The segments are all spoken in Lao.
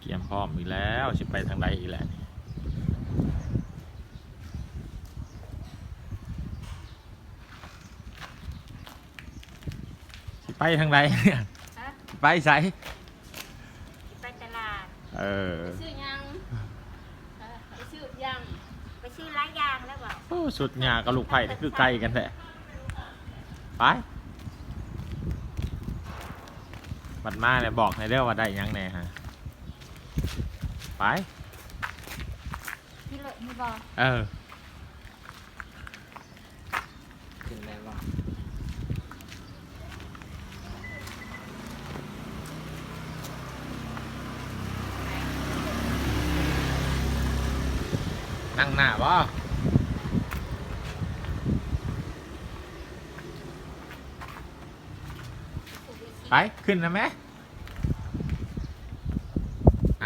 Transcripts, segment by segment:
ກຽມພ້ອມອີກແລ້ວ ຊິໄປທາງໃດອີກແລ້ວນີ້? ຊິໄປທາງໃດ? ຮະ? ຊິໄປໃສ? ຊິໄປຕະຫຼາດ. ເອີ ຊື້ຫຍັງ? ເອີ ໄປຊື້ຫຍັງ? ໄປຊື້ຫຼາຍຢ່າງແລ້ວເວົ້າ. ໂອ້ ຊຸດຫຍ້າກັບລູກໃພ້ນີ້ຄືໃກ້ກັນແທ້. ໄປ ບັດມາແລ້ວບອກໃຫ້ເດີວ່າໄດ້ຫຍັງແດ່ຫະ. ໄປ ຂີ່ລົດນີ້ບໍ່? ເອີ ຂຶ້ນໄດ້ບໍ່? ນັ່ງໜ້າບໍ່? ໄປ ຂຶ້ນນະແມ່. ອ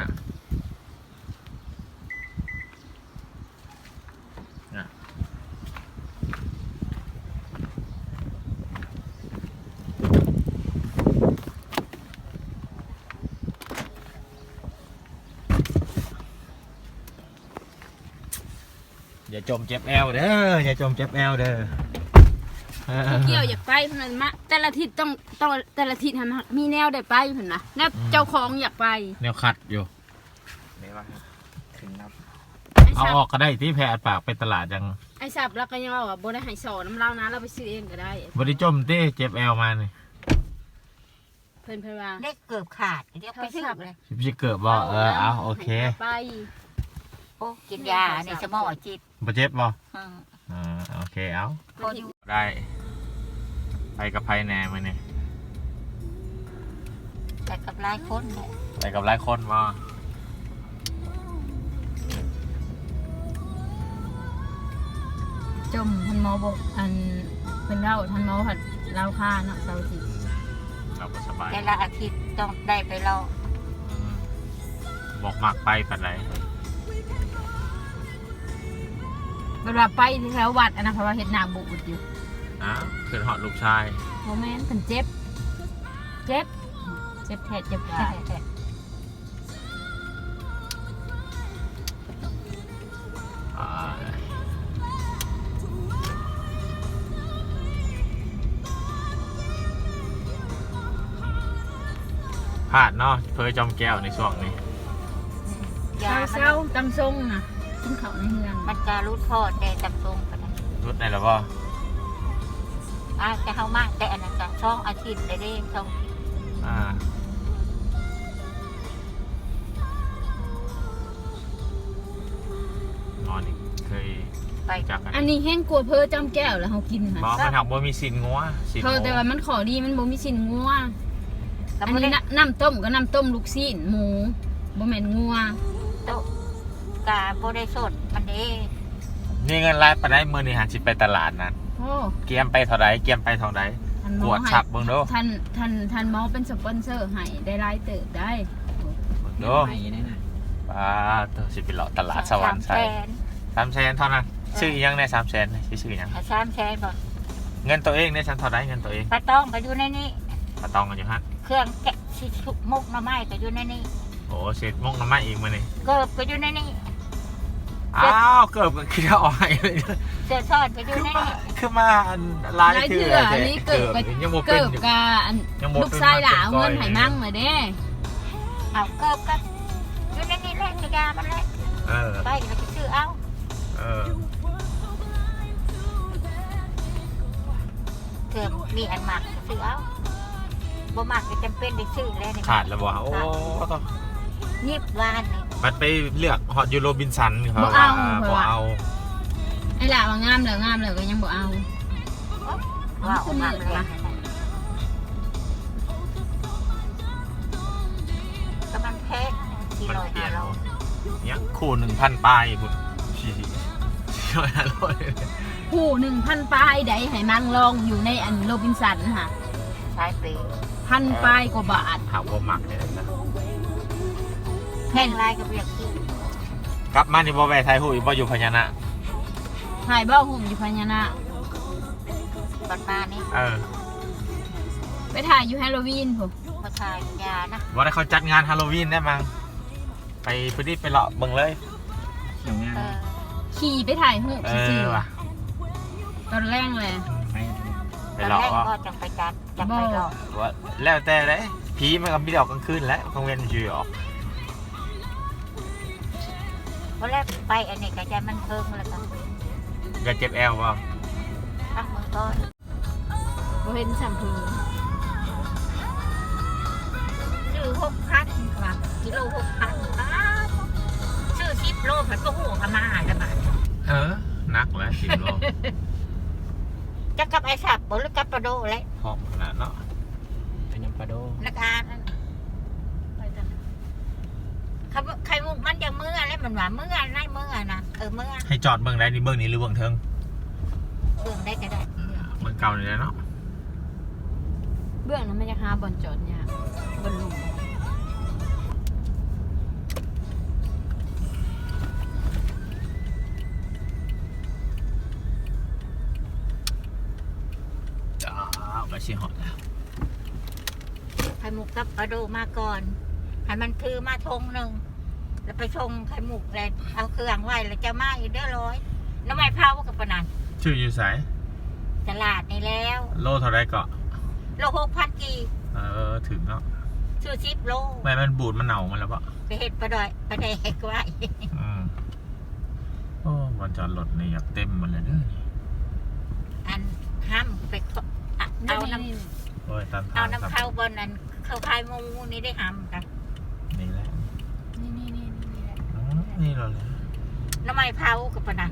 ະ ອະ ຢ່າຈົ່ມເຈັບແອວເດີ ຢ່າຈົ່ມເຈັບແອວເດີ. ເອີ ຜູ້ກ່ຽວຢາກໄປເພິ່ນວ່າ ມາແຕ່ລະທິດຕ້ອງ ຕ້ອງ ແຕ່ລະທິດຫັ້ນ ມັກມີແນວໄດ້ໄປເພິ່ນວ່າ ແນວ ອືມ ເຈົ້າຂອງຢາກໄປ ແນວຄັດຢູ່. ແມ່ວ່າຂຶ້ນນຳ ເອົາອອກກໍໄດ້ຕິ ແພອັດປາກໄປຕະຫຼາດຫຍັງ. ອ້າຍສັບລາວກໍຍັງເວົ້າວ່າບໍ່ໄດ້ໃຫ້ສໍນຳລາວນະ ລາວໄປຊື້ເອງກໍໄດ້. ບໍ່ໄດ້ຈົ່ມຕິ ເຈັບແອວມານີ້. ເພິ່ນ ເພິ່ນວ່າເດັກເກີບຂາດ ດຽວໄປຊື້ເລີຍ. ຊິເກີບບໍ່? ເອີ ເອົາ ໂອເຄ ໄປ. ໂອ້ ກິນຢາອັນນີ້ສະໝໍເຈັບ. ບໍ່ເຈັບບໍ່? ອືມ ອ່າ ໂອເຄ ເອົາ ໄດ້. ໄປກັບໃຜແດ່ມື້ນີ້? ໄປກັບຫຼາຍຄົນແຫຼະ. ໄປກັບຫຼາຍຄົນບໍ່? ຈົ່ມ ທ່ານໝໍບໍ່ ອັນ ເພິ່ນເວົ້າ ທ່ານໝໍພັດລາວຄາເນາະ ເສົາອາທິດ ລາວບໍ່ສະບາຍ ແຕ່ລະອາທິດຕ້ອງໄດ້ໄປເລາະ. ອືມ ບໍ່ມັກໄປປານໃດ. ເພິ່ນວ່າໄປແຖວວັດອັນນັ້ນ ເພາະວ່າເຮັດໜ້າບູດຢູ່. ອ້າວ ຄິດຮອດລູກຊາຍ. ບໍ່ແມ່ນ ເພິ່ນເຈັບ ເຈັບ ເຈັບແທ້ ເຈັບແທ້. ພາດເນາະ ເພີຈອມແກ້ວໃນຊ່ວງນີ້. ເຊົາໆ ຕຳຊົງນະ ກິນເຂົ້າໃນເຮືອນ ມັນກະຫຼຸດພໍແດ່ຕຳຊົງກໍໄດ້. ຫຼຸດໄດ້ລະບໍ່? ອາດຈະເຮົາມາແຕ່ອັນນັ້ນກະສອງອາທິດແລ້ວເດ້ ສອງອາທິດ. ອ່າ ອໍ ນີ້ເຄີຍໄປຈັກ ອັນນີ້ແຮງກວ່າເພີຈອມແກ້ວລະເຮົາກິນຫັ້ນ. ບໍ່ ມັນຫາກບໍ່ມີຊີ້ນງົວ ຊີ້ນ ເພາະແຕ່ວ່າມັນຂໍ້ດີມັນບໍ່ມີຊີ້ນງົວ. ອັນນີ້ນ້ຳຕົ້ມກໍນ້ຳຕົ້ມລູກຊີ້ນໝູ ບໍ່ແມ່ນງົວ. ໂຕະກະບໍ່ໄດ້ສົດມັນເດ້. ມີເງິນຫຼາຍປານໃດ? ມື້ນີ້ຫາຊິໄປຕະຫຼາດນັ້ນ. ໂອ້ ກຽມໄປເທົ່າໃດ? ກຽມໄປເທົ່າໃດ? ກວດຊັບເບິ່ງດູ. ທ່ານ ທ່ານ ທ່ານໝໍເປັນສະປອນເຊີໃຫ້ໄດ້ຫຼາຍເຕີບໄດ໋. ເບິ່ງດູ ປາດໂທ້ ຊິໄປເລາະຕະຫຼາດສະຫວັນໄຊ. ສາມແສນ ສາມແສນເທົ່ານັ້ນ. ເອີ ຊື້ອີ່ຫຍັງແດ່ ສາມແສນນີ້ ຊິຊື້ຫຍັງ? ສາມແສນບໍ່? ເງິນໂຕເອງເດ້ ຊັ້ນເທົ່າໃດເງິນໂຕເອງ? ປາຕອງກໍຢູ່ໃນນີ້. ປາຕອງກໍຢູ່ຫັ້ນ. ເຄື່ອງແກະຊິໝົກໜໍ່ໄມ້ກໍຢູ່ໃນນີ້. ໂອ້ ເສດໝົກໜໍ່ໄມ້ອີກມື້ນີ້. ເກີບກໍຢູ່ໃນນີ້. ອ້າວ ເກີບກໍຄິດເອົາໃຫ້ເລີຍ. ເສື້ອຊ້ອນກໍຢູ່ໃນນີ້. ຄືມາ ຄືມາອັນຫຼາຍເທື່ອແທ້. ອັນນີ້ເກີບກໍ ເກີບກໍອັນ ຍັງບໍ່ເປັນຢູ່ ລູກຊາຍຫຼ້າເອົາເງິນໃຫ້ມັງລະເດ້. ເອົາເກີບກໍຢູ່ໃນນີ້ແຫຼະ ຊິຢາມັນແຫຼະ. ເອີ ໄປແລ້ວຊິຊື້ເອົາ. ເອີ ເທື່ອມີອັນມັກຊື້ເອົາ ບໍ່ມັກກໍຈຳເປັນໄດ້ຊື້ແຫຼະ. ຂາດແລ້ວບໍ່? ໂອ້ ຍິບວານນີ້ ບັດໄປເລືອກຮອດຢູ່ໂຣບິນສັນ ເຂົາວ່າບໍ່ເອົາ. ໄອ້ຫຼ້າວ່າງາມແລ້ວ ງາມແລ້ວກໍຍັງບໍ່ເອົາ. ເວົ້າອອກມາແລ້ວ ກໍມັນແພງ ສີ່ຮ້ອຍ ຫ້າຮ້ອຍ ຫຍັງ ຄູ່ໜຶ່ງພັນປາຍພຸ້ນ. ສີ່ຮ້ອຍ ຫ້າຮ້ອຍ ຄູ່ໜຶ່ງພັນປາຍໃດ໋ ໃຫ້ມັງລອງຢູ່ໃນອັນໂຣບິນສັນຫັ້ນ. ຫຼາຍປີ ພັນປາຍກວ່າບາດ. ຫາກບໍ່ມັກເດ້ ແພງຫຼາຍກໍບໍ່ຢາກຊື້. ກັບມານີ້ບໍ່ແວ່ຖ່າຍຮູບອີກບໍ່ ຢູ່ພະຍານາກ? ຖ່າຍບໍ່ຮູບຢູ່ພະຍານາກ? ບັດມານີ້ ເອີ ໄປຖ່າຍຢູ່ຮາໂລວີນພຸ້ນ. ບໍ່ຖ່າຍ ຢ່ານະ. ບໍ່ໄດ້ ເຂົາຈັດງານຮາໂລວີນໄດ້ມັງ. ໄປພຸ້ນນີ້ ໄປເລາະເບິ່ງເລີຍ ເອີ ຂີ່ໄປຖ່າຍຮູບຊື່ໆ ເອີ ວ່າ ຕອນແລງແຫຼະ ໄປ ໄປເລາະ ຕອນແລງບໍ່ ຈັ່ງໄປຈັດ ຈັ່ງໄປເລາະ ບໍ່ ວ່າແລ້ວແຕ່ເດ້ ຜີມັນກໍມີແຕ່ອອກກາງຄືນແຫຼະ ກາງເວັນຊິອອກ ບໍ່ແລ້ວໄປອັນນີ້ກໍຢ້ານມັນເທິງແລ້ວກໍ ຢ່າເຈັບແອວບໍ່? ພັກເບິ່ງກ່ອນ. ບໍ່ເຫັນຊ້ຳເພິ່ນ ຊື້ຫົກພັນວ່າ ກິໂລຫົກພັນ ປ້າດ ຊື້ສິບໂລ ພັດບໍ່ຮູ້ເອົາມາແລ້ວບາດ ເອີ ໜັກແຫຼະສິບໂລ ຈັກກັບອ້າຍສັບບໍ່ ຫຼືກັບປາໂດແຫຼະ ພ້ອມຂະໜາດເນາະ ໄປນຳປາໂດ ນັກອ່ານ ໄປກັນ ໄຂ່ມຸກມັນຢາກເມືອແລ້ວ ມັນວ່າເມືອ ໃນເມືອນະ ເອີ ເມືອ ໃຫ້ຈອດເບິ່ງໃດນີ້ ເບື້ອງນີ້ຫຼືເບື້ອງເທິງ? ເບື້ອງໃດກໍໄດ້ ເບື້ອງເກົ່ານີ້ແຫຼະເນາະ ເບື້ອງນັ້ນມັນຢາກຫາບ່ອນຈອດຍາກ ບ່ອນລຸ່ມ ຈ້າ ໃກ້ຊິຮອດແລ້ວ. ໄຂ່ມຸກກັບປາໂດມາກ່ອນ ໃຫ້ມັນຖືມາຖົງໜຶ່ງ ແລ້ວໄປສົ່ງໄຂ່ມຸກ ແລ້ວເອົາເຄື່ອງໄວ້ ແລ້ວຈະມາອີກເດີລອຍ ໜໍ່ໄມ້ເຜົາກັບປານັ້ນ ຊື້ຢູ່ໃສ? ຕະຫຼາດນີ້ແລ້ວ ໂລເທົ່າໃດເກາະ? ໂລຫົກພັນກີບ ເອີ ຖືກເນາະ ຊື້ສິບໂລ ແມ່ນມັນບູດມັນເນົ່າໝົດແລ້ວບໍ່? ໄປເຮັດປາດອຍ ປາແດກໄວ້ ອືມ. ໂອ້ ບ່ອນຈອດລົດນີ້ຢາກເຕັມໝົດແລ້ວເດີ ອັນຫ້າມໄປ ເອົານຳ ໂອ້ຍ ຕາມທາງ ເອົານຳເຂົາບ່ອນນັ້ນ ເຂົາຂາຍໝູນີ້ໄດ້ຫ້າມກະ ນີ້ແຫຼະ ນີ້ໆໆໆ ນີ້ແຫຼະ ອືມ ນີ້ແຫຼະ ໜໍ່ໄມ້ເຜົາກັບປານະ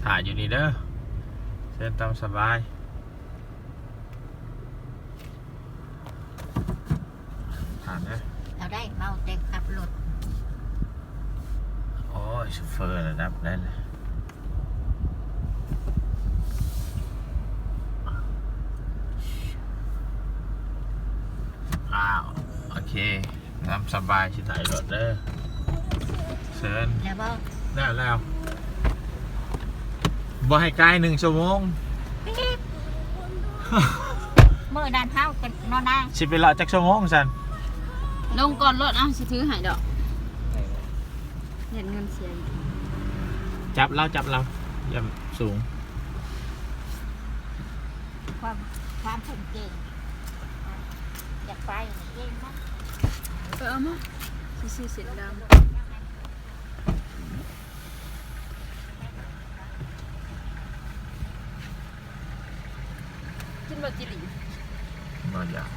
ຖ້າຢູ່ນີ້ເດີ ເຊີນຕາມສະບາຍ. ຜ່ານເດີ ເອົາໄດ້ ເມົາແຕ່ຂັບລົດ ໂອ້ຍ ໂຊເຟີລະດັບໄດ້ເລີຍ ອ້າວ ໂອເຄ ນຳສະບາຍ ຊິຖ່າຍລົດເດີ ເຊີນ ແລ້ວບໍ່? ແລ້ວ ແລ້ວ ບໍ່ໃຫ້ກາຍໜຶ່ງຊົ່ວໂມງ ປີດ ມື້ນັ້ນເຮົາກັນເນາະນາງ ຊິໄປເລາະຈັກຊົ່ວໂມງຊັ້ນ? ລົງກ່ອນໂລດ ເອົາ ຊິຖືໃຫ້ດອກ ຢ້ານເງິນເສຍ ຈັບລາວ ຈັບລາວ ຢ້ານສູງ ຄວາມ ຄວາມພູມເກັ່ງ ຢາກໄປເກັ່ງມາ ເອີ ເອົາມາ ຊິຊື້ເສັ້ນດຳ. ກິນບໍ່ຈີ່ຫຼີ່? ບໍ່ຢາກ.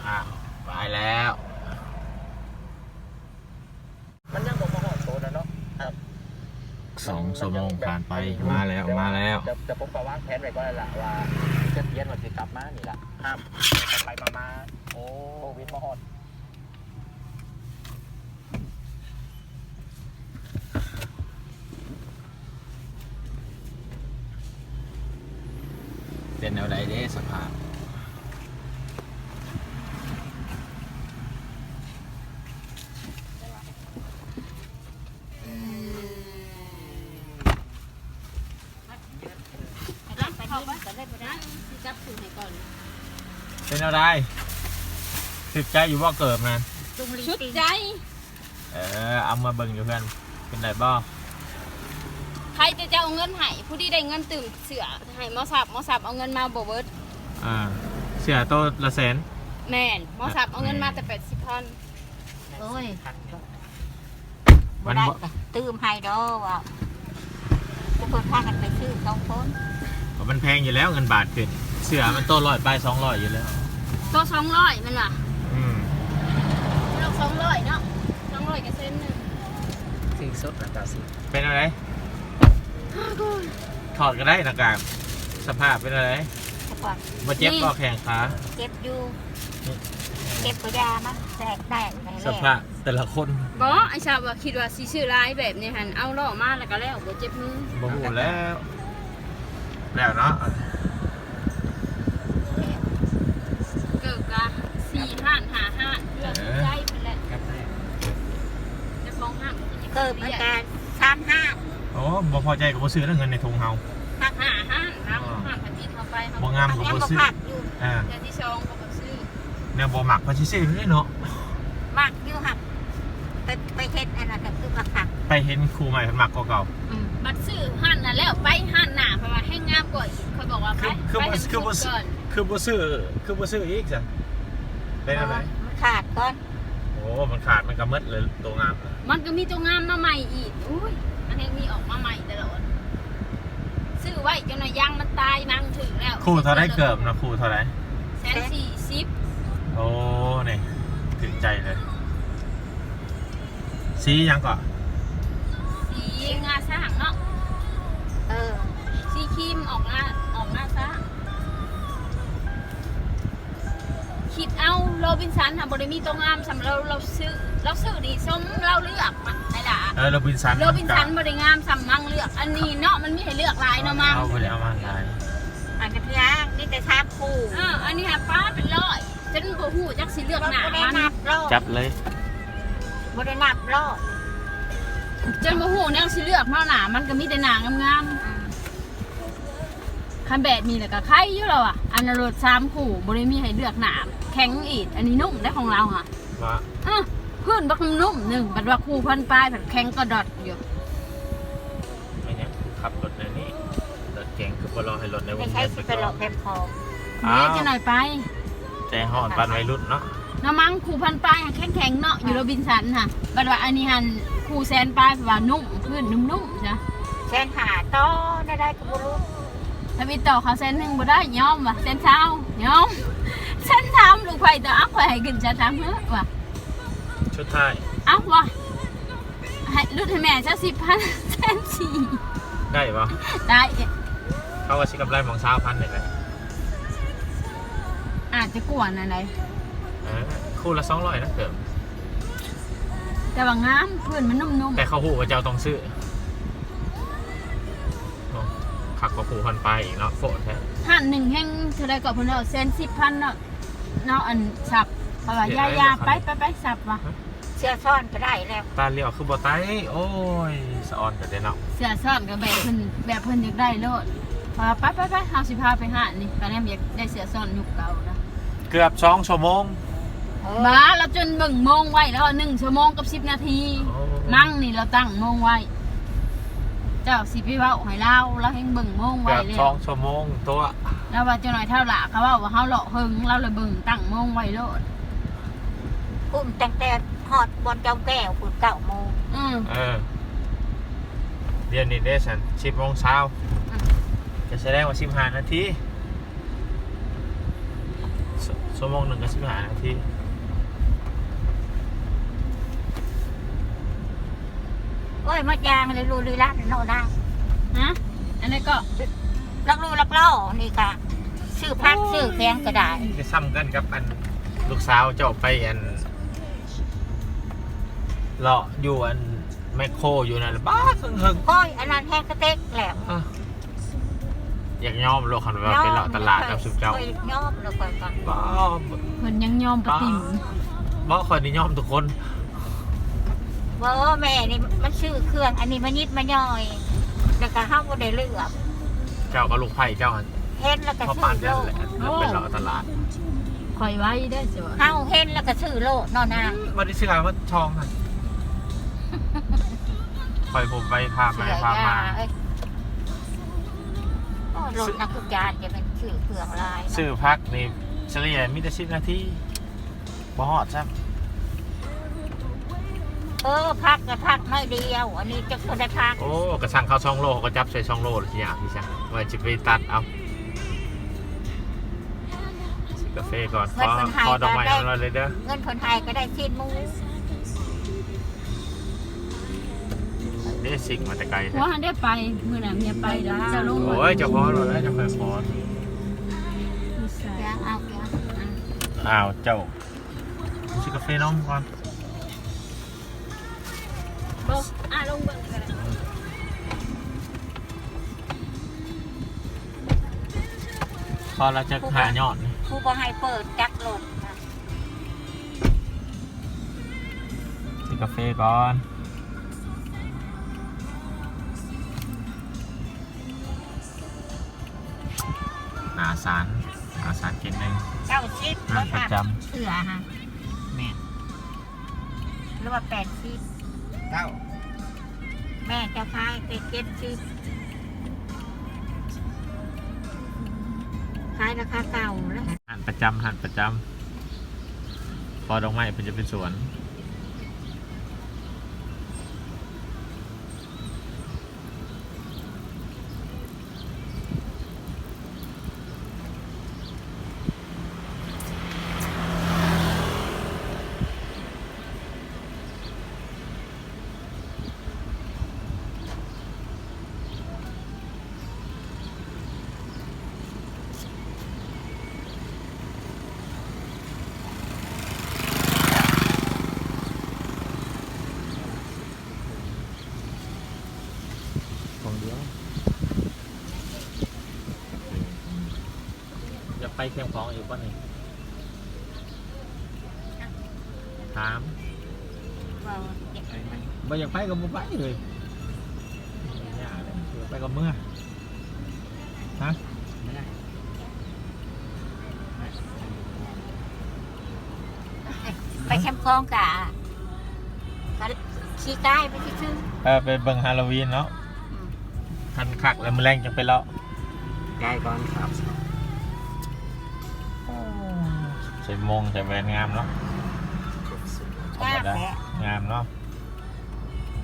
ອ້າວ ໄປແລ້ວ. ມັນຍັງບໍ່ມາຮອດໂຕນັ້ນເນາະ ອ່າ ສອງຊົ່ວໂມງຜ່ານໄປ ມັນ ມາແລ້ວ ແຕ່ວ່າ ມາແລ້ວ ແຕ່ ແຕ່ຜົມກໍວາງແຜນໄວ້ກ່ອນແລ້ວລະວ່າ ຈະປ່ຽນວ່າຊິກັບມານີ້ລະ ຫ້າມໄປໆມາໆ ໂອ້ ໂຄວິດມາຮອດ. ເປັນແນວໃດເດ້ສະພາບ? ເປັນແນວໃດ? ຖືກໃຈຢູ່ບໍ່ເກີບນະ? ສຸດໃຈ. ເອີ ເອົາມາເບິ່ງຢູ່ເຮືອນ ເປັນໄດບໍ່? ໃຜແຕ່ເຈົ້າເອົາເງິນໃຫ້ ຜູ້ທີ່ໄດ້ເງິນຕື່ມເສື້ອໃຫ້ໝໍສັບ ໝໍສັບເອົາເງິນມາບໍ່ເບິດ. ອ່າ ເສື້ອໂຕລະແສນ? ແມ່ນ ໝໍສັບເອົາເງິນມາແຕ່ແປດສິບພັນ. ໂອ້ຍ ມັນບໍ່ ບໍ່ໄດ້ ຕື່ມໃຫ້ດອກວ່າ ທຸກຄົນພາກັນໄປຊື້ສອງຄົນ ກໍມັນແພງຢູ່ແລ້ວ ເງິນບາດຂຶ້ນ ເສື້ອມັນໂຕຮ້ອຍປາຍ ສອງຮ້ອຍຢູ່ແລ້ວ ໂຕສອງຮ້ອຍແມ່ນຫວາ? ອືມ ໂຕສອງຮ້ອຍເນາະ ສອງຮ້ອຍກໍເຊັນໜຶ່ງ ຖືກສຸດນະ ເກົ້າສິບ. ເປັນແນວໃດ? ຖອດກໍໄດ້ໜ້າກາກ ສະພາບເປັນແນວໃດ? ສະພາບ ບໍ່ເຈັບບໍ່ ແຂ້ງຂາ? ເຈັບຢູ່ ເຈັບກໍຢ່າ ມັນແຕກແຕກ ສະພາບແຕ່ລະຄົນ. ບໍ່ ອ້າຍຊາບວ່າຄິດວ່າຊິຊື້ຫຼາຍແບບນີ້ຫັ້ນ ເອົາລໍ້ມາແລ້ວກໍແລ້ວ ບໍ່ເຈັບມື. ບໍ່ຮູ້ແລ້ວ ແລ້ວເນາະ ເກີບກະສີ່ຮ້ານ ຫ້າຮ້ານ ເພື່ອໃຊ້ພຸ້ນແຫຼະ ເຈົ້າຂອງຮ້ານກໍຊິ ເກີບມັນກະສາມຫ້າ. ໂອ້ ບໍ່ພໍໃຈກໍບໍ່ຊື້ເດ້ ເງິນໃນຖົງເຮົາ. ຮັກຫ້າຫ້ານນຳ ອ່າ ຫ້ານທຳອິດເຮົາໄປ ເຮົາ ບໍ່ງາມກໍບໍ່ຊື້. ມັນຍັງບໍ່ຄັກຢູ່ ອ່າ ເທື່ອທີສອງກໍບໍ່ຊື້. ແນວບໍ່ມັກກໍຊິຊື້ເລີຍເນາະ. ມັກຢູ່ຫັ້ນ ໄປ ໄປເຮັດອັນນັ້ນກໍຄືວ່າຄັກ ໄປເຫັນຄູ່ໃໝ່ເພິ່ນມັກກວ່າເກົ່າ. ອືມ ບັດຊື້ຮ້ານນັ້ນແລ້ວ ໄປຮ້ານໜ້າ ເພາະວ່າແຮງງາມກວ່າອີກ. ຂ້ອຍບອກວ່າ ຄື ໄປ ຄື ໄປ ຄືບໍ່ ຄືບໍ່ຊື້ ຄືບໍ່ຊື້ອີກຊະ? ເປັນແນວໃດ? ມັນຂາດກ່ອນ. ໂອ້ ມັນຂາດ ມັນກໍໝົດເລີຍ ໂຕງາມນະ. ມັນກໍມີໂຕງາມມາໃໝ່ອີກ. ໂອ້ຍ ມັນແຮງມີອອກມາໃໝ່ຕະຫຼອດ. ຊື້ໄວ້ຈົນວ່າຢາງມັນຕາຍ ມັງຖືກແລ້ວ. ຄູ່ເທົ່າໃດເກີບນະ? ຄູ່ເທົ່າໃດ? ແສນສີ່ສິບ. ໂອ້ ນີ້ຖືກໃຈເລີຍ. ສີຫຍັງເກາະ? ສີງາຊ້າງເນາະ. ເອີ ສີຄຣີມອອກງາ ອອກງາຊ້າງ. ຄິດເອົາ ໂຣບິນສັນຫັ້ນບໍ່ໄດ້ມີໂຕງາມສ່ຳລາວ ລາວຊື້ ລາວຊື້ນີ້ສົມລາວເລືອກມາໄດ້ລະ. ເອີ ໂຣບິນສັນ ໂຣບິນສັນບໍ່ໄດ້ງາມສ່ຳມັງເລືອກ. ອັນນີ້ເນາະ ມັນມີໃຫ້ເລືອກຫຼາຍເນາະ ມັງ ເຮົາບໍ່ໄດ້ເອົາມາຫຼາຍ. ອັນນີ້ເພິ່ນມີແຕ່ສາມຄູ່. ເອີ ອັນນີ້ຫາປ້າເປັນຮ້ອຍ ຈົນບໍ່ຮູ້ຈັກຊິເລືອກໜ້າມັນ. ຈັບເລີຍ ບໍ່ໄດ້ນັບໂລດ ຈົນບໍ່ຮູ້ແນວຊິເລືອກເນາະ. ໜ້າມັນກໍມີແຕ່ໜ້າງາມໆ. ອືມ ຄັນແບບນີ້ແຫຼະກໍໄຄຢູ່ແລ້ວອະ. ອັນນັ້ນໂລດສາມຄູ່ ບໍ່ໄດ້ມີໃຫ້ເລືອກໜ້າ ແຂງອີກ. ອັນນີ້ນຸ້ມໄດ໋ຂອງລາວຫະ ວ່າ ເອີ ພື້ນບັກນຸ້ມໜຶ່ງ ບັດວ່າຄູ່ພັນປາຍ ພັດແຂງກະດອດຢູ່. ແມ່ນຫຍັງຄືຂັບລົດແນວນີ້? ລົດເກັ່ງຄືບໍ່ລໍໃຫ້ລົດໃນວົງວຽນໄປກ່ອນ? ໄປໃສຊິໄປເລາະແຄມຂອງ? ເອີ ຈັ່ງໃດໄປ ໃຈຮ້ອນປານໄວລຸ້ນເນາະ. ນະມັງ ຄູ່ພັນປາຍຫັ້ນແຂງໆເນາະ ຢູ່ໂຣບິນສັນຫັ້ນ. ບັດວ່າອັນນີ້ຫັ້ນຄູ່ແສນປາຍ ເພາະວ່ານຸ້ມ ພື້ນນຸ້ມໆຊະ. ແສນຫ້າຕໍ່ໄດ້ກໍບໍ່ຮູ້. ທຳອິດຕໍ່ເຂົາແສນໜຶ່ງບໍ່ໄດ້ ຍອມວ່າ ແສນຊາວ ຍອມ. ແສນສາມ ລູກໃຜຕໍ່ ເອົາ ຂ້ອຍໃຫ້ຂຶ້ນແສນສາມເຮີ້ວ່າ. ສຸດທ້າຍ ເອົາວ່າ ໃຫ້ຫຼຸດໃຫ້ແມ່ຊະສິບພັນ ແສນສີ່ ໄດ້ບໍ່? ໄດ້. ເຂົາວ່າຊິກຳໄລໝ່ອງຊາວພັນນີ້ແຫຼະ. ອາດຈະກວນອັນໃດ. ເອີ ຄູ່ລະສອງຮ້ອຍນະເກີບ. ແຕ່ວ່າງາມ ພື້ນມັນນຸ້ມໆ. ແຕ່ເຂົາຮູ້ວ່າເຈົ້າຕ້ອງຊື້. ໂອ້ ຄັກກວ່າຄູ່ພັນປາຍອີກເນາະ ໂພດແທ້. ຮ້ານໜຶ່ງແຮງເທົ່າໃດກໍເພິ່ນເວົ້າ ແສນສິບພັນເນາະ. ເນາະ ອັນສັບ ເພາະວ່າ ເຮັດ ຢ່າ ຢ່າ ໄປ ໄປ ໄປ ສັບວ່າ ເສືອຊ້ອນກໍໄດ້ແລ້ວ. ຕາຫຼຽວຄືບໍ່ໄຕ້. ໂອ້ຍ ສະອອນກໍໄດ້ເນາະ. ເສືອຊ້ອນກໍແບບເພິ່ນ ແບບເພິ່ນຢາກໄດ້ໂລດ. ເພາະວ່າ ໄປ ໄປ ໄປ ເຮົາຊິພາໄປຮ້ານນີ້ ກະແນມຢາກໄດ້ເສືອຊ້ອນຍຸກເກົ່ານະ. ເກືອບສອງຊົ່ວໂມງ. ເອີ ບາດລາວຈົນເບິ່ງໂມງໄວ້ແລ້ວ ໜຶ່ງຊົ່ວໂມງກັບສິບນາທີ. ໂອ້ ມັງນີ້ລາວຕັ້ງໂມງໄວ້. ເຈົ້າຊິໄປເວົ້າໃຫ້ລາວ ລາວແຮ່ງເບິ່ງໂມງໄວ້ແລ້ວ. ເກືອບສອງຊົ່ວໂມງຕົວະ. ລາວວ່າຈັກໜ້ອຍທ້າວຫຼ້າເຂົາເວົ້າວ່າເຮົາເລາະເຫິງ ລາວເລີຍເບິ່ງຕັ້ງໂມງໄວ້ໂລດ. ພຸ້ນຕັ້ງແຕ່ຮອດບ່ອນຈອມແກ້ວພຸ້ນ ເກົ້າໂມງ. ອືມ ເອີ ດຽວນີ້ເດ້ຊັ້ນ ສິບໂມງຊາວ. ອືມ ກໍສະແດງວ່າສິບຫ້ານາທີ. ຊົ່ວໂມງໜຶ່ງກໍສິບຫ້ານາທີ. ໂອ້ຍ ໝົດຢ່າງເລີຍ ລູລີລາເນາະນາງ. ຮະ? ອັນນັ້ນກໍລັກລູລັກລໍ້ ນີ້ກະຊື້ຜັກ ໂອ້ຍ ຊື້ແຄງກໍໄດ້. ກໍສ່ຳກັນກັບອັນລູກສາວເຈົ້າໄປອັນ ເລາະຢູ່ອັນແມັກໂຄຢູ່ນັ້ນ ບາດເຄິ່ງໆ. ໂອ້ຍ ອັນນັ້ນແຮງກະເຕັກແລ້ວ. ອ່ະ ຢາກຍອມໂລດ ຄັນວ່າໄປເລາະຕະຫຼາດນຳຊຸມເຈົ້າ. ຂ້ອຍຢາກຍອມໂລດ ຂ້ອຍກໍ ບໍ່ ເພິ່ນຍັງຍອມປະຕິມ. ບໍ່ ຂ້ອຍນີ້ຍອມທຸກຄົນ. ບໍ່ ແມ່ນີ້ມັນຊື້ເຄື່ອງອັນນີ້ມານິດມາຫຍ່ອຍ ແລ້ວກໍເຮົາບໍ່ໄດ້ເລືອກ. ເຈົ້າກັບລູກໃພ້ເຈົ້າຫັ້ນ ເຫັນແລ້ວກໍຊື້ໂລດ. ໂອ້ ໄປເລາະຕະຫຼາດ ຂ້ອຍໄວເດ້ ເຮົາເຫັນແລ້ວກໍຊື້ໂລດເນາະນາງ. ບໍ່ໄດ້ເຊື່ອວ່າທອງຫັ້ນ ຂ້ອຍຜູ້ໄປພາໄປພາມາ. ໂອ້ ລົດນັກທຸກຈານຈະແມ່ນຊື້ເຄື່ອງຫຼາຍ. ຊື້ຜັກນີ້ສະເລ່ຍມີແຕ່ສິບນາທີ ບໍ່ຮອດຊ້ຳ. ເອີ ຜັກກໍຜັກໜ້ອຍດຽວ ອັນນີ້ຈັກເທົ່າໃດຜັກ. ໂອ້ ກະສັ່ງເຂົ້າສອງໂລ ເຂົາກໍຈັບໃສ່ສອງໂລ ຊິຍາກອີ່ຫຍັງ ວ່າຊິໄປຕັດເອົາ. ຊິກາເຟກ່ອນ ຂໍ ຂໍດອກໄມ້ເຮົາໜ້ອຍເດີ. ເງິນເພິ່ນໃຫ້ກໍໄດ້ຊີ້ນໝູ. ເດ້ ຊິກມາແຕ່ໄກແທ້. ວ່າໄດ້ໄປ ມື້ນັ້ນເມຍໄປແລ້ວ ເຈົ້າລົງ. ໂອ້ຍ ເຈົ້າພໍໂລດແລ້ວ ເຈົ້າຄ່ອຍຂໍ. ເອົາ ເອົາ ເຈົ້າ ຊື້ກາເຟນ້ອງກ່ອນ. ບໍ່ ອ່າ ລົງເບິ່ງກໍໄດ້. ພໍລະຈັກຫ້າຍອດ. ຜູ້ບໍ່ໃຫ້ເປີດຈັກລົດ. ຊື້ກາເຟກ່ອນ. ຫາສານ ຫາສານເຈັດໜຶ່ງ ເກົ້າສິບ ຮ້ານປະຈຳ ເທື່ອຫະ ແມ່ນ ຫຼືວ່າແປດສິບ ເກົ້າ ແມ່ເຈົ້າຂາຍແຕ່ເຈັດສິບ ຂາຍລາຄາເກົ່າແລ້ວ ຮ້ານປະຈຳ ຮ້ານປະຈຳ ພໍດອກໄມ້ເພິ່ນຈະເປັນສວນ. ຂອງດຽວ ຢາກໄປແຄມຂອງອີກບໍ່ນີ້? ຖາມ ບໍ່ ຢາກໄປ ບໍ່ຢາກໄປກໍບໍ່ໄປເລີຍ ຢາກໄປກໍເມືອ ຮະ? ໄປແຄມຂອງກະ ກະຂີ່ກາຍໄປຊື່ໆ ເອີ ໄປເບິ່ງຮາໂລວີນເນາະ ອືມ ຄັນຄັກແລ້ວມື້ແລງຈັ່ງໄປເລາະ ກາຍກ່ອນຄັບ ໂອ້ ໃສ່ມົງໃສ່ແວ່ນງາມເນາະ ງາມແຫຼະ ງາມເນາະ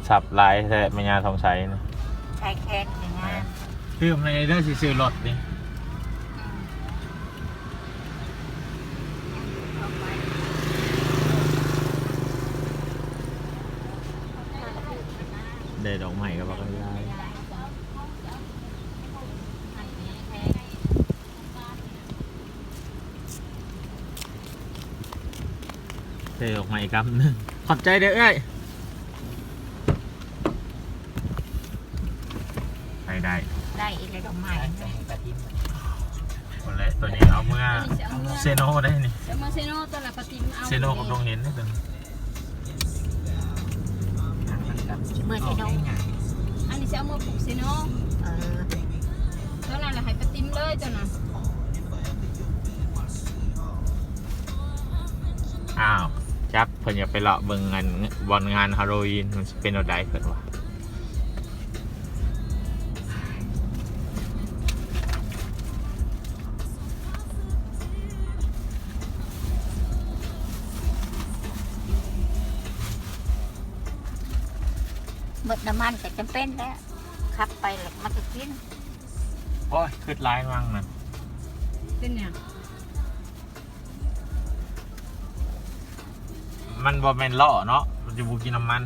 ສັບຫຼາຍແທ້ແມ່ຍ່າທອງໃສນີ້ ໃສ່ແຂນກໍງາມ ຕື່ມໃຫ້ເດີ ຊິຊື້ລົດນີ້ ອືມ ໄດ້ດອກໄມ້ກໍວ່າກັນຫຼາຍ ໄດ້ດອກໄມ້ກຳໜຶ່ງ ຂອບໃຈເດີເອື້ອຍ ໄດ້ ໄດ້ ໄດ້ອີກແລ້ວດອກໄມ້ ຄົນແລະ ຕົວນີ້ເອົາເມືອເຊໂນໄດ້ນີ້ ເອົາເມືອເຊໂນ ຕົວລະປາຕິມ ເອົາເຊໂນກັບດົງເຫັນເດ້ຕົວນີ້ ເມືອເຊໂນ ອັນນີ້ຊິເອົາເມືອຜູກເຊໂນ ເອີ ຕົວນັ້ນລະໃຫ້ປາຕິມເລີຍ ຕົວນັ້ນ ອ້າວ ຈັກ ເພິ່ນຢາກໄປເລາະເບິ່ງອັນ ບ່ອນງານຮາໂລວີນ ມັນຊິເປັນແນວໃດເພິ່ນວ່າ. ໝົດນ້ຳມັນກໍຈຳເປັນແຫຼະ ຂັບໄປແລ້ວມັນກໍກິນ. ໂອ້ຍ ຄຶດຫຼາຍມັງນະ. ເປັນຫຍັງ? ມັນບໍ່ແມ່ນລໍ້ເນາະ ມັນຈະບໍ່ກິນນ້ຳມັນ.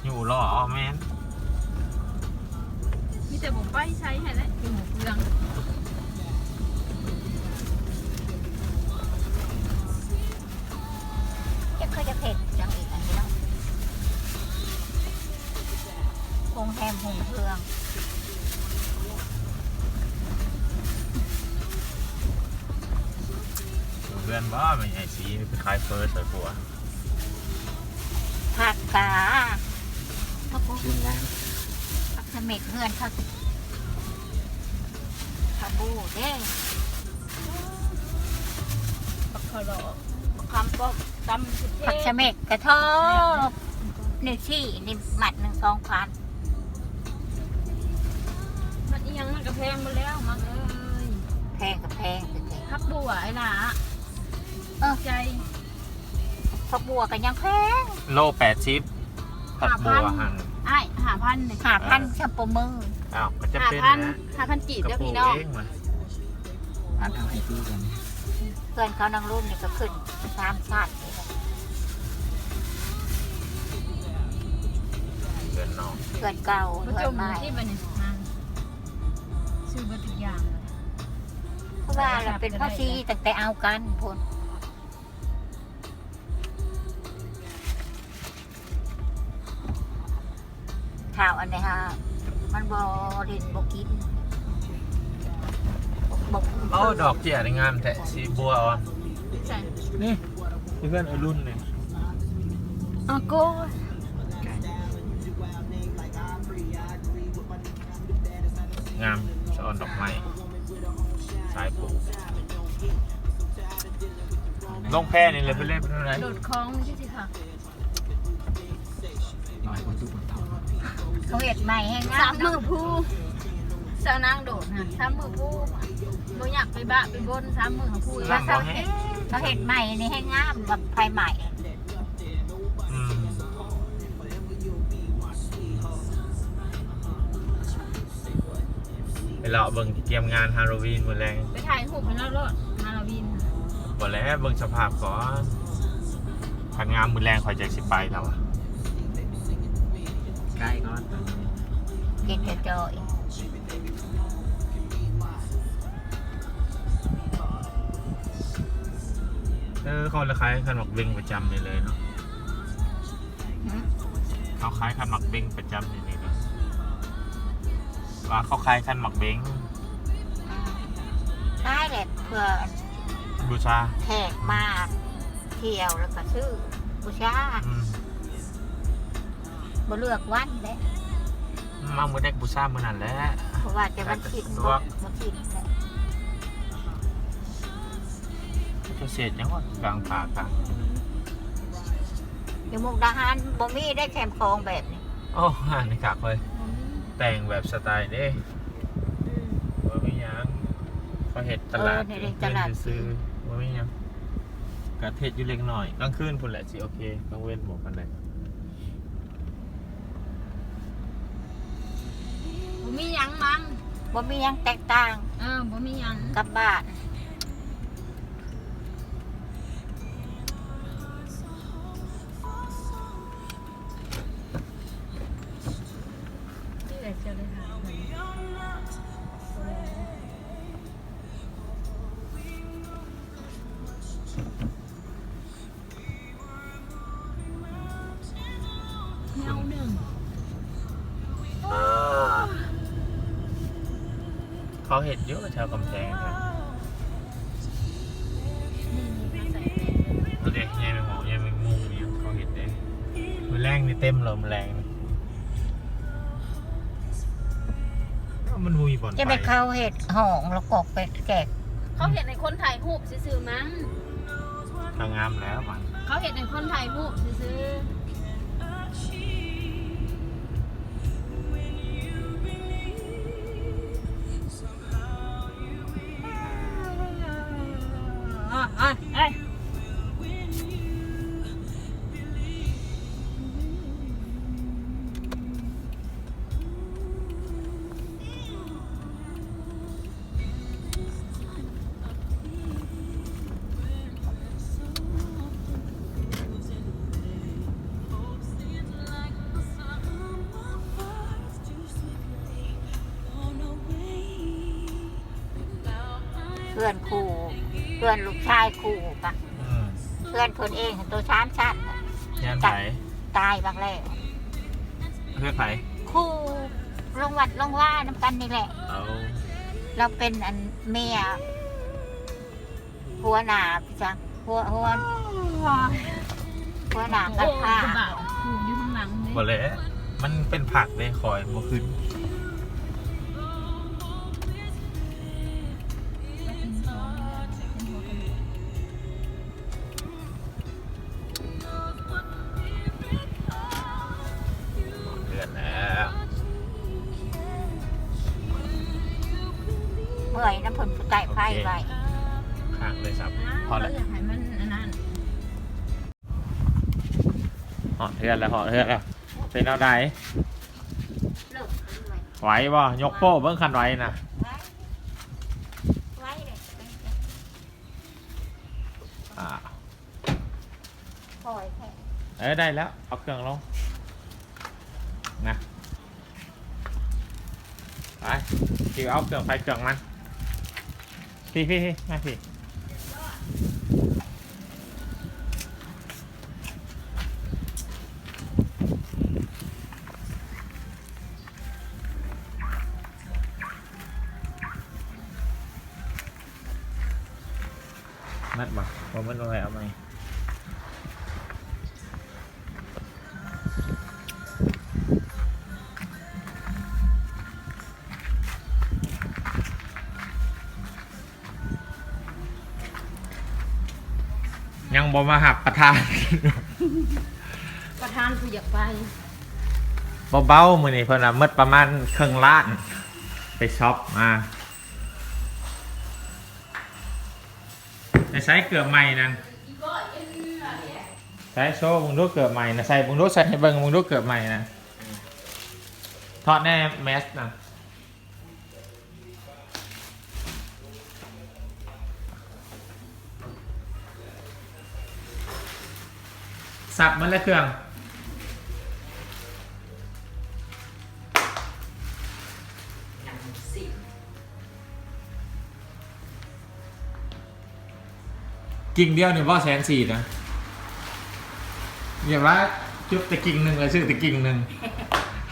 ຢູ່ລໍ້ ອໍ ແມ່ນ ມີແຕ່ບໍ່ໄປໃສຫັ້ນແຫຼະ ຢູ່ໝູ່ເຄື່ອງ. ຈັກເຂົາຈະເຮັດຫຍັງອີກອັນນີ້ເນາະ ໂຮງແຮມ ໂຮງເຄື່ອງ ເຮືອນບໍ່ ແມ່ໃຫຍ່ສີໄປຂາຍເຝີໃສ່ຜົວ. ຜັກກາ ຜັກ ຜັກສະເໝັກເຮືອນເຂົາ ຜັກບູເດ້ ຜັກຂະຫຼໍ ຜັກຄຳປ້ອມ ຕຳ ຜັກສະເໝັກກະທອບ ນີ້ຊີ້ ນີ້ມັດໜຶ່ງສອງພັນ ມັນອີ່ຫຍັງມັນກະແພງໝົດແລ້ວ ມັກເອີຍ ແພງກະແພງແທ້ໆ ຜັກບົວໄອ້ຫຼ້າ ເອີ ໃຈ ຜັກບົວກໍຍັງແພງ ໂລແປດສິບ ຜັກບົວຫັ້ນ ອ້າຍ ຫ້າພັນນີ້ ຫ້າພັນ ເອີ ຊຳປະມື ອ້າວ ກໍຈຳເປັນແຫຼະ ຫ້າພັນ ຫ້າພັນກີບເດີພີ່ນ້ອງ ອັດເອົາໃຫ້ຕີກັນ ເພື່ອນເຂົານາງລຸນນີ້ກໍຂຶ້ນສາມຊັ້ນ ເຮືອນນອກ ເຮືອນເກົ່າ ເຮືອນໃໝ່ ຊື້ເບິດທຸກຢ່າງ ເພາະວ່າລະເປັນພາສີຕັ້ງແຕ່ເອົາກັນພຸ້ນ. ຖ້າອັນໃດຫາ ມັນບໍ່ຫຼິ້ນບໍ່ກິນ ບໍ່ ບໍ່ ໂອ້ ດອກເຈ້ຍນີ້ງາມແທ້ ສີບົວອ່ອນ ໃສ ນີ້ ຢູ່ເຮືອນອາລຸນນີ້ ອາໂກ ເງິນ ງາມ ສະອອນດອກໄມ້ ສາຍປູກ ລົງແພນີ້ແຫຼະ ເພິ່ນເລີຍເປັນແນວໃດ? ໂດດຄອງນີ້ຊິຄັກ. ເຂົາເຮັດໃໝ່ແຮງງາມ ສາມມື້ພູ ສາວນາງໂດດຫັ້ນ ສາມມື້ພູ ບໍ່ຢາກໄປບ້າໄປບົນ ສາມມື້ພູ ລຳບໍ່ແຮງ. ເຂົາເຮັດໃໝ່ນີ້ແຮງງາມ ແບບໄຟໃໝ່. ອືມ. ໄປເລາະເບິ່ງກຽມງານຮາໂລວີນມື້ແລງ ໄປຖ່າຍຮູບໃຫ້ລາວໂລດ ຮາໂລວີນ. ບໍ່ແລ້ວ ເບິ່ງສະພາບກ່ອນ ຄັນງາມມື້ແລງຂ້ອຍຈັ່ງຊິໄປແລ້ວ. ໄກກ່ອນ ເຮັດຈອຍໆ. ເອີ ເຂົາລະຂາຍຄັນໝາກເບັງປະຈຳນີ້ເລີຍເນາະ. ຫືມ? ເຂົາຂາຍຄັນໝາກເບັງປະຈຳຢູ່ນີ້ເນາະ ວ່າເຂົາຂາຍຄັນໝາກເບັງ. ອືມ ຂາຍແຫຼະ ເພື່ອບູຊາ ແຂກມາທ່ຽວແລ້ວກໍຊື້ບູຊາ. ອືມ ບໍ່ເລືອກວັນເດ້ ມາມື້ໃດກໍບູຊາມື້ນັ້ນແຫຼະ ເພາະວ່າແຕ່ວັນສິນ ແລ້ວແຕ່ສະດວກ ບໍ່ ວັນສິນແຫຼະ. ເຈົ້າເສດຫຍັງວະ ກາງປ່າກາງ ຢູ່ມຸກດາຫານບໍ່ມີໄດ້ແຄມຂອງແບບນີ້. ໂອ້ ອັນນີ້ຄັກເວີຍ ແຕ່ງແບບສະໄຕເດ້. ອືມ ບໍ່ມີຫຍັງ ເຂົາເຮັດຕະຫຼາດ ເອີ ໃນຕະຫຼາດ ຄືນຊື່ໆ ບໍ່ມີຫຍັງ ກະເຮັດຢູ່ເລັກນ້ອຍ ກາງຄືນພຸ້ນແຫຼະຊິໂອເຄ ກາງເວັນບໍ່ປານໃດ. ບໍ່ມີຫຍັງມັງ ບໍ່ມີຫຍັງແຕກຕ່າງ ເອີ ບໍ່ມີຫຍັງ ກັບບ້ານ. ແນວໜຶ່ງ ເຂົາເຮັດຢູ່ແຖວກຳແພງຫັ້ນ ເຂົາເຮັດໃຫຍ່ແມງໝໍ້ ໃຫຍ່ແມງມຸມຫຍັງ ເຂົາເຮັດເດ້. ມື້ແລງນີ້ເຕັມແລ້ວ ມື້ແລງນີ້ ມັນບໍ່ມີບ່ອນໄປ ຈະແມ່ນເຂົາເຮັດຫ້ອງລະກອກແກກ ເຂົາເຮັດໃຫ້ຄົນຖ່າຍຮູບຊື່ໆ ມັງ. ກໍງາມແລ້ວມັນ ເຂົາເຮັດໃຫ້ຄົນຖ່າຍຮູບຊື່ໆ. ເຮືອນຄູ່ ເຮືອນລູກຊາຍຄູ່ກະ ອືມ ເຮືອນເພິ່ນເອງໂຕສາມຊັ້ນ ເຮືອນໃຜ? ຕາຍບັກແລ້ວ. ເຮືອນໃຜ? ຄູ່ລົງວັດລົງວານຳກັນນີ້ແຫຼະ. ເອົາ ລາວເປັນອັນເມຍ ຫົວໜ້າ ຈັກ ຫົວ ຫົວ ຫົວໜ້າກັນພາ ໂອ້ຍ ຢູ່ຂ້າງຫຼັງເດ້. ບໍ່ແຫຼະ ມັນເປັນພັກເດ້ ຂ້ອຍບໍ່ຂຶ້ນ. ເດືອນແລ້ວ ເມື່ອຍນຳເພິ່ນຜູ້ໃຕ້ໄຟໄວ້ ໂອເຄ ຄ້າງເລີຍ ຊັບ ພໍແລ້ວ ຢາກໃຫ້ມັນອັນນັ້ນ. ຮອດເຮືອນແລ້ວ ຮອດເຮືອນແລ້ວ ເປັນແນວໃດ? ໄຫວບໍ່? ຍົກໂປ້ເບິ່ງ ຄັນໄຫວນະ ໄຫວ ໄຫວເດ້. ອ່າ ເອີ ໄດ້ແລ້ວ ເອົາເຄື່ອງລົງນະ ໄປ ຊິເອົາເຄື່ອງໃຜເຄື່ອງມັນ ພີ້ໆໆ ມາພີ້. ມັດບໍ່? ບໍ່ມັດ ບໍ່ໃຫ້ເອົາໃໝ່. ບໍ່ມາຮັບປະທານ ປະທານຜູ້ຢາກໄປ ເບົາໆ ມື້ນີ້ເພິ່ນວ່າໝົດປະມານເຄິ່ງລ້ານ ໄປຊັອບມາ. ໃສ່ເກີບໃໝ່ນັ້ນ ໃສ່ໂຊເບິ່ງດູເກີບໃໝ່ນະ ໃສ່ເບິ່ງດູ ໃສ່ໃຫ້ເບິ່ງເບິ່ງດູເກີບໃໝ່ນະ ຖອດແດ່ແມັດນະ. ສັບໝົດແລ້ວເຄື່ອງ ກິ່ງດຽວນີ້ບໍ່ ແສນສີ່ນະ ຢ່າວ່າຈຸດແຕ່ກິ່ງໜຶ່ງ ແລ້ວຊື້ແຕ່ກິ່ງໜຶ່ງ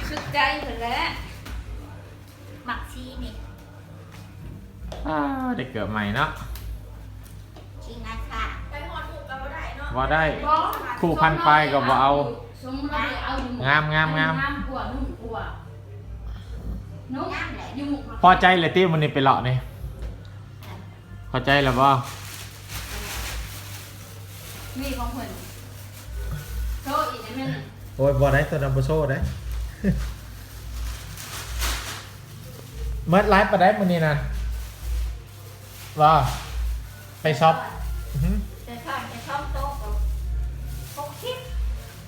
ສຸດໃຈເພິ່ນແຫຼະ. ມັກສີນີ້ ອ້າ ໄດ້ເກີບໃໝ່ເນາະ ຊິງາຄາ ໄປຮອດໝູ່ກໍບໍ່ໄດ້ເນາະ ບໍ່ໄດ້ ບໍ່ ຄູ່ພັນປາຍກໍບໍ່ເອົາ ສົມມຸດວ່າໄດ້ເອົາຢູ່ໝູ່ ງາມໆໆ ງາມກວ່າ ນຸ້ມກວ່າ ນຸ້ມ ງາມແຫຼະ ຢູ່ໝູ່ ພໍໃຈແລ້ວຕິ ມື້ນີ້ໄປເລາະນີ້ ພໍໃຈແລ້ວບໍ່? ມີຂອງເພິ່ນ ໂຊອີກໄດ້ແມ່ນ ໂອ້ຍ ບໍ່ໄດ້ ຕົວນັ້ນບໍ່ໂຊໄດ້. ໝົດຫຼາຍປານໃດມື້ນີ້ນະ? ວ່າ ໄປຊັອບ ອື ໄປຊ້ອນ ໄປຊ້ອນໂຕະກໍຫົກສິບ.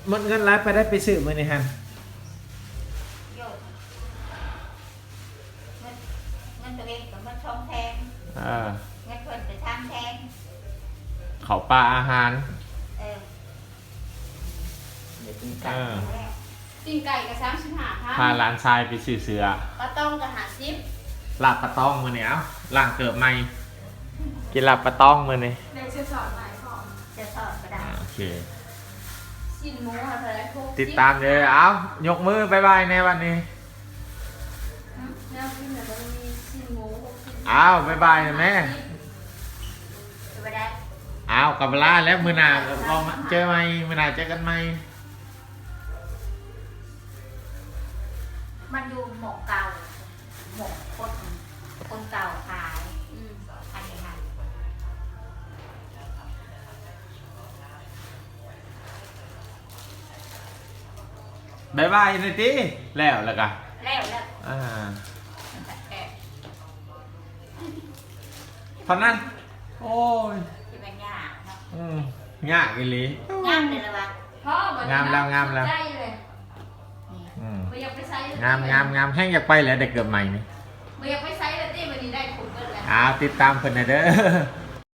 ໝົດເງິນຫຼາຍປານໃດໄປຊື້ມື້ນີ້ຫັ້ນ? ໂຍ ເງິນ ເງິນຕົວເອງກໍໝົດສອງແສນ ເອີ ເງິນເພິ່ນໄປສາມແສນ ເຂົ້າປາອາຫານ ເອີ ໄດ້ກິນໄກ່ ເອີ ແລ້ວ ປີ້ງໄກ່ກໍສາມສິບຫ້າພັນ ພາຫຼານຊາຍໄປຊື້ເສື້ອ ປາຕອງກໍຫ້າສິບ ລາບປາຕອງມື້ນີ້ ເອົ້າ ລ້າງເກີບໃໝ່ ກິນລາບປາຕອງມື້ນີ້ ໄດ້ເສື້ອສອດໃໝ່ພ້ອມ ເສື້ອສອດກໍໄດ້ ອ່າ ໂອເຄ ຊີ້ນໝູເທົ່າໃດ? ຫົກສິບ ຕິດຕາມເດີ ເອົ້າ ຍົກມືບາຍບາຍແດ່ບັດນີ້. ຫຶ ແນວກິນນະ ມັນມີຊີ້ນໝູ ຫົກສິບ ອ້າວ ບາຍບາຍແມ່ ບາຍບາຍ ອ້າວ ກັບເວລາແລ້ວ ມື້ໜ້າກໍມາເຈີໃໝ່ ມື້ໜ້າເຈີກັນໃໝ່ ມັນຢູ່ໝໍ້ເກົ່າ ໝໍ້ຄົນ ຄົນເກົ່າຂາຍ ອື ອັນນີ້ຫັ້ນ. ບາຍບາຍແດ່ຕິ ແລ້ວ ແລ້ວກະ ແລ້ວ ແລ້ວ ອ່າ ເທົ່ານັ້ນ ໂອ້ຍ ຊິແມ່ນຍາກເນາະ ອື ຍາກອີ່ຫຼີ ງາມເລີຍລະວະ ພໍບໍ່ ງາມແລ້ວ ງາມແລ້ວ ໃຈເລີຍ ອື ບໍ່ຢາກໄປໃສ ງາມ ງາມ ງາມ ແຮງຢາກໄປແຫຼະ ໄດ້ເກີບໃໝ່ນີ້ ບໍ່ຢາກໄປໃສແລ້ວຕິ ບັດນີ້ໄດ້ຄົບເບິດແລ້ວ ອ້າວ ຕິດຕາມເພິ່ນແດ່ເດີ.